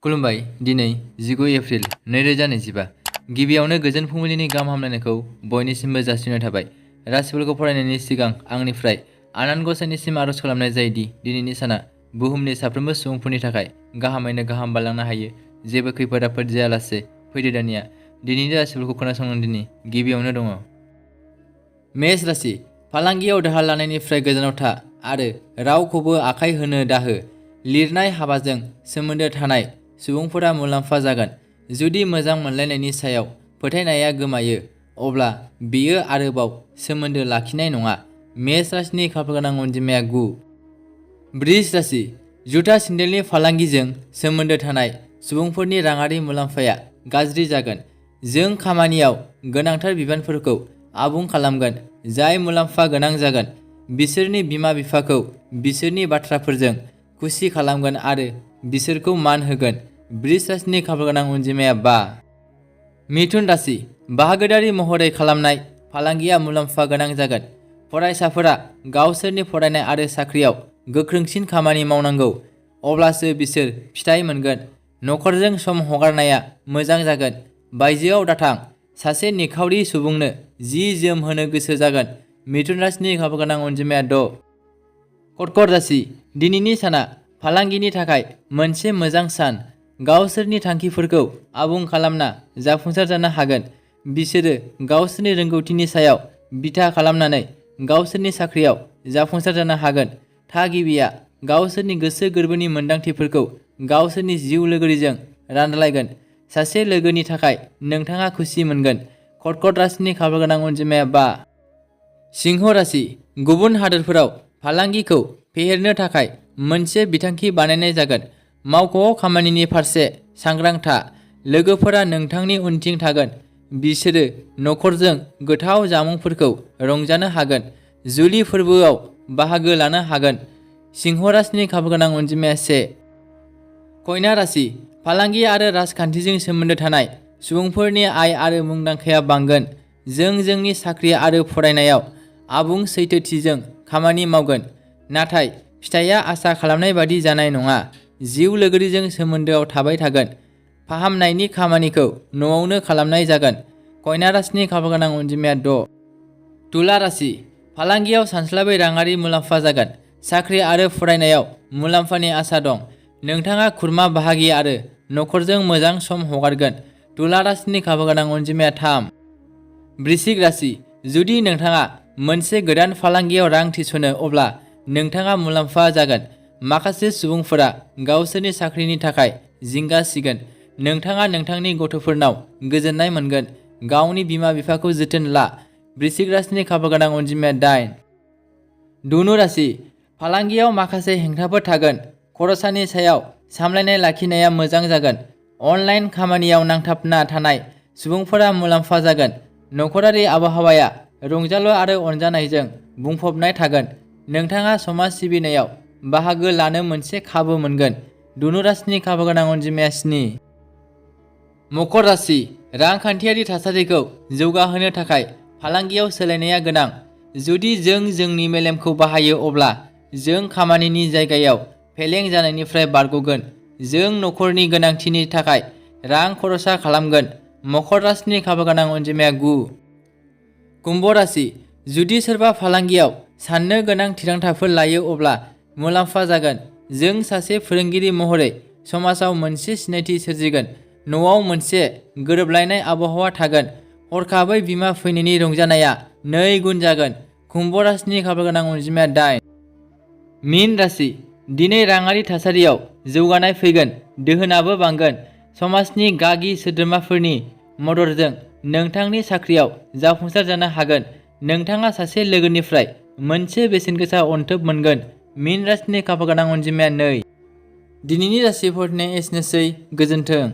खुलुमबाय। दिनै 19 एप्रिल 2025 गिबियावनो गोजोन फुंबिलिनि गाहाम हामलायनायखौ बयनिसिमबो जासिनाय थाबाय। राशिफोरखौ फरायनायनि सिगां आंनिफ्राय आनान गसाइनिसिम आरज खालामनाय जायोदि दिनैनि साना बुहुमनि साफ्रोमबो सुबुंफोरनि थाखाय गाहामैनो गाहाम बारलांनो हायो। जेबो खैफोद आफोद जायालासे फैदो दानिया दिनैनि राशिफोरखौ खोनासंनो दिनै गिबियावनो दङ। मेष राशि, फालांगियाव दाहार लानायनिफ्राय गोजानाव था आरो रावखौबो आखाइ होनो दाहो। लिरनाय हाबाजों सोमोन्दो थानाय सुबुंफोरा मुलाम्फा जागोन। जुदि मोजां मोनलायनायनि सायाव फोथायनाया गोमायो अब्ला बेयो आरोबाव सोमोन्दो लाखिनाय नङा। मेष राशिनि खाफालगोनां अनजिमाया 9। बृष राशि, जुथा सेन्देलनि फालांगिजों सोमोन्दो थानाय सुबुंफोरनि राङारि मुलाम्फाया गाज्रि जागोन। जों खामानियाव गोनांथार बिबानफोरखौ आबुं खालामगोन जाय मुलाम्फा गोनां जागोन। बिसोरनि बिमा बिफाखौ बिसोरनि बाथ्राफोरजों खुसि खालामगोन आरो बिसोरखौ मान होगोन। बृष राशिनि खाफालगोनां अनजिमाया 5। मिथुन राशि, बाहागोदारि महरै खालामनाय फालांगिया मुलाम्फा गोनां जागोन। फरायसाफोरा गावसोरनि फरायनाय आरो साख्रियाव गोख्रोंसिन खामानि मावनांगौ अब्लासो बिसोर फिथाइ मोनगोन। नखरजों सम हगारनाया मोजां जागोन। बायजोआव दाथां। सासे निखावरि सुबुंनो जि जोम होनो गोसो जागोन। मिथुन राशिनि खाफालगोनां अनजिमाया 6। कर्कट राशि, दिनैनि साना फालांगिनि थाखाय मोनसे मोजां सान। गावसोरनि थांखिफोरखौ आबुं खालामना जाफुंसार जानो हागोन। बिसोरो गावसोरनि रोंगौथिनि सायाव बिथा खालामनानै गावसोरनि साख्रियाव जाफुंसार जानो हागोन। थागिबिया गावसोरनि गोसो गोरबोनि मोनदांथिफोरखौ गावसोरनि जिउ लोगोरिजों रानलायगोन। सासे लोगोनि थाखाय नोंथाङा खुसि मोनगोन। कर्कट राशिनि खाफालगोनां अनजिमाया 5। सिंह राशि, गुबुन हादोरफोराव फालांगिखौ फेहेरनो थाखाय मोनसे बिथांखि बानायनाय जागोन। मावख'आव खामानिनि फारसे सांग्रां था। लोगोफोरा नोंथांनि उनथिं थागोन। बिसोरो नखरजों गोथाव जामुंफोरखौ रंजानो हागोन। जुलि फोरबोआव बाहागो लानो हागोन। सिंह राशिनि खाफालगोनां अनजिमाया 1। कन्या राशि, फालांगि आरो राजखान्थिजों सोमोन्दो थानाय सुबुंफोरनि आय आरो मुंदांखाया बांगोन। जों जोंनि साख्रि आरो फरायनायाव आबुं सैथोथिजों खामानि मावगोन नाथाय फिथाइया आसा खालामनाय बादि जानाय नङा। जिउ लोगोरिजों सोमोन्दोआव थाबाय थागोन। फाहामनायनि खामानिखौ न'आवनो खालामनाय जागोन। कन्या राशिनि खाफालगोनां अनजिमाया 6। तुला राशि, फालांगियाव सानस्लाबै राङारि मुलाम्फा जागोन। साख्रि आरो फरायनायाव मुलाम्फानि आसा दं। नोंथाङा खुरमा बाहागि आरो नखरजों मोजां सम हगारगोन। तुला राशिनि खाफालगोनां अनजिमाया 3। वृश्चिक राशि, जुदि नोंथाङा मोनसे गोदान फालांगियाव रां थिसनो अब्ला नोंथाङा मुलाम्फा जागोन। माखासे सुबुंफोरा गावसोरनि साख्रिनि थाखाय जिंगा सिगोन। नोंथाङा नोंथांनि गथ'फोरनाव गोजोननाय मोनगोन। गावनि बिमा बिफाखौ जोथोन ला। वृश्चिक राशिनि खाफालगोनां अनजिमाया 8। धनु राशि, फालांगियाव माखासे हेंथाफोर थागोन। खरसानि सायाव सामलायनाय लाखिनाया मोजां जागोन। अनलाइन खामानियाव नांथाबना थानाय सुबुंफोरा मुलाम्फा जागोन। नखरारि आबहावाया रंजालु आरो अनजानायजों बुंफबनाय थागोन। नोंथाङा समाज सिबिनायाव बाहागो लानो मोनसे खाबु मोनगोन। धनु राशिनि खाफालगोनां अनजिमाया 7। मकर राशि, रांखान्थियारि थासारिखौ जौगाहोनो थाखाय फालांगियाव सोलायनाया गोनां। जुदि जों जोंनि मेलेमखौ बाहायो अब्ला जों खामानिनि जायगायाव फेलें जानायनिफ्राय बारग'गोन। जों नखरनि गोनांथिनि थाखाय रां खरसा खालामगोन। मकर राशिनि खाफालगोनां अनजिमाया 9। कुम्भ राशि, जुदि सोरबा फालांगियाव साननो गोनां थिरांथाफोर लायो अब्ला मुलाम्फा जागोन। जों सासे फोरोंगिरि महरै समाजाव मोनसे सिनायथि सोरजिगोन। न'आव मोनसे गोरोबलायनाय आबहावा थागोन। हरखाबै बिमा फैनायनि रंजानाया 2 गुन जागोन। कुम्भ राशिनि खाफालगोनां अनजिमाया 8। मीन राशि, दिनै राङारि थासारियाव जौगानाय फैगोन। दोहोनाबो बांगोन। समाजनि गागि सोद्रोमाफोरनि मददजों नोंथांनि साख्रियाव जाफुंसार जानो हागोन। नोंथाङा सासे लोगोनिफ्राय मोनसे बेसेनगोसा अनथोब मोनगोन। मीन राशिनि खाफालगोनां अनजिमाया 2। दिनैनि राशिफोरनि एसेनोसै। गोजोन्थों।